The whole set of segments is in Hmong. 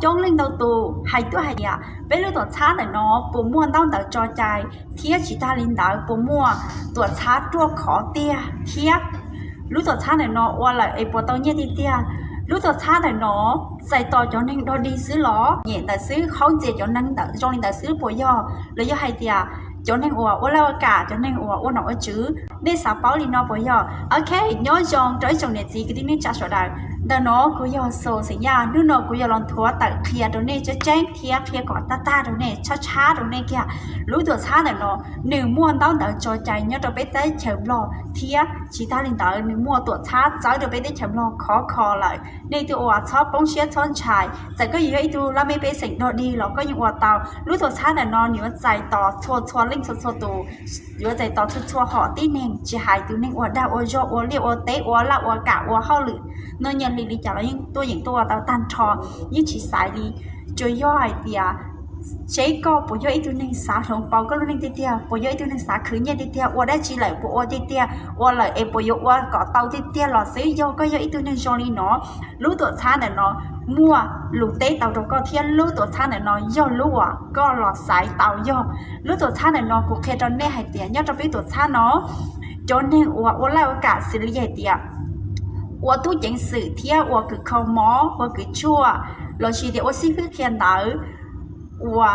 Coob leej ntau tus hais tuaj hais tias peb lub tuam txhab ntawm no puas muaj ntaub ntawv tso cai, thiab tsis tag li ntawd puas muaj tuam txhab ruaj khov tiag thiab lub tuam txhab ntawm no ua lawm es puas tau nyiaj tiag tiag. Lub tuam txhab ntawm no txais tos cov neeg dog dig xwb los nyem ntawd xwb, khaub ntxias cov neeg ntawm zoo li ntawd xwb puas yog, los yog hais tias cov neeg uas ua laj ua kam, cov neeg uas ua nom ua tswv, nej xav paub li no puas yog? Ok, nyob zoo rau ib tsoom niam txiv kwv tij neej tsa sawv daws. Ntawm no kuv yog Xus xeem Yaj, hnub no kuv yuav los nthuav tawm qhia rau nej tseeb tseeb thiab qhia kom tag tag rau nej, tshab tshab rau nej kiag. Lub tuam txhab ntawm no nws muaj ntaub ntawv tso cai nyob rau peb teb chaws Nplog thiab tsis tag li ntawd nws muaj tuam txhab txawb rau peb teb chaws Nplog khov kho lawm. Nej twb ua txhob poob siab txhob ntshai, txawm koj yuav yog ib tug laj mej pej xeem dog dig los koj yeej ua tau. Lub tuam txhab ntawm no nws yuav txais tos txhua txhua leej txhua txhua tus, yuav txais tos txhua txhua hom tib neeg, tsis hais tus neeg ua dag ua zog, ua liaj ua teb, ua laj ua kam, ua hauj lwm, noj nyiaj hli li cas los yeej tuaj yeem tuaj ua tau tag nrho, yeej tsis xaiv li. Tsuas yog hais tias seb koj puas yog ib tug neeg xav hloov pauv koj lub neej tiag tiag, puas yog ib tug neeg xav khwv nyiaj tiag tiag, ua dab tsi lawm puas ua tiag tiag, ua lawm es puas yuav ua kom tau tiag tiag los xwb. Yog koj yog ib tug neeg zoo li no, lub tuam txhab ntawm no muaj lus teb tau rau koj thiab lub tuam txhab ntawm no yog lub uas koj los xaiv tau yog. Lub tuam txhab ntawm no kuv qhia rau nej hais tias nyob rau peb tuam txhab no, cov neeg uas ua laj ua kam xws li hais tias ua tub ceev xwm thiab ua kws kho mob, ua kws tshuaj, lossis tias ua xib fwb qhia ntawv, ua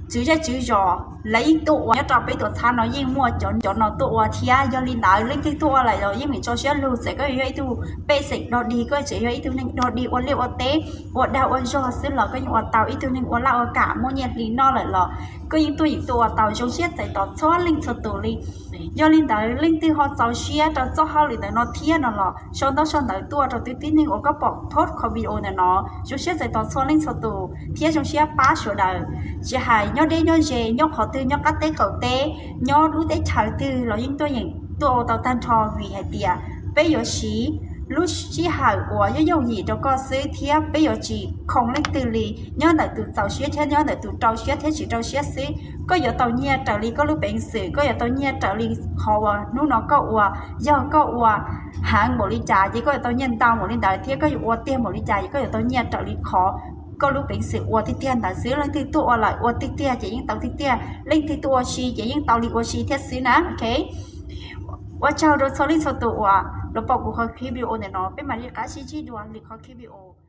tswv zej tswv zos, lawv yeej tuaj ua. Nyob rau peb tuam txhab no yeej muaj cov, cov no tuaj ua thiab. Yog li ntawd leej twg tuaj ua lawm los yeej meem tso siab lug, txawm koj yog ib tug pej xeem dog dig, koj tseem yog ib tug neeg dog dig ua liaj ua teb, ua dag ua zog xwb los koj yeej ua tau. Ib tug neeg ua laj ua kam muaj nyiaj hli noj lawm los koj yeej tuaj yeem tuaj ua tau. Zoo siab txais tos txhua leej txhua tus li. Yog li ntawd leej twg ho txaus siab rau txoj hauj lwm ntawm no thiab no los sau ntaub sau ntawv tuaj rau tus tib neeg uas koj pom post qhov video ntawm no. Zoo siab txais tos txhua leej txhua tus thiab zoo siab pab sawv daws, tsis hais nyob deb nyob ze, nyob qhov twg, nyob qab teb qaum teb, nyob lub teb chaws twg los yeej tuaj yeem tuaj ua tau tag nrho, vim hais tias peb yuav siv lub sij hawm uas yooj yooj yim rau koj xwb thiab peb yuav tsis khoom leej twg li. Nyob ntawm tus txaus siab thiab nyob ntawm tus rau siab thiab tsis rau siab xwb. Koj yuav tau nyiaj raws li koj lub peev xwm, koj yuav tau nyiaj raws li qhov uas hnub no koj ua. Yog koj ua heev npaum li cas ces koj yuav tau nyiaj ntau npaum li ntawd, thiab koj yuav ua tiag npaum li cas ces koj yuav tau nyiaj raws li qhov koj lub peev xwm ua tiag tiag ntawd xwb. Leej twg tuaj ua lawm ua tiag tiag ces yeej tau tiag tiag, leej twg tuaj ua si ces yeej tau li ua si thiab xwb na. Ok, ua tsaug rau txhua leej txhua tus uas los pom kuv qhov clip video ntawm no, peb mam li qab sib ntsib dua lwm qhov clip video.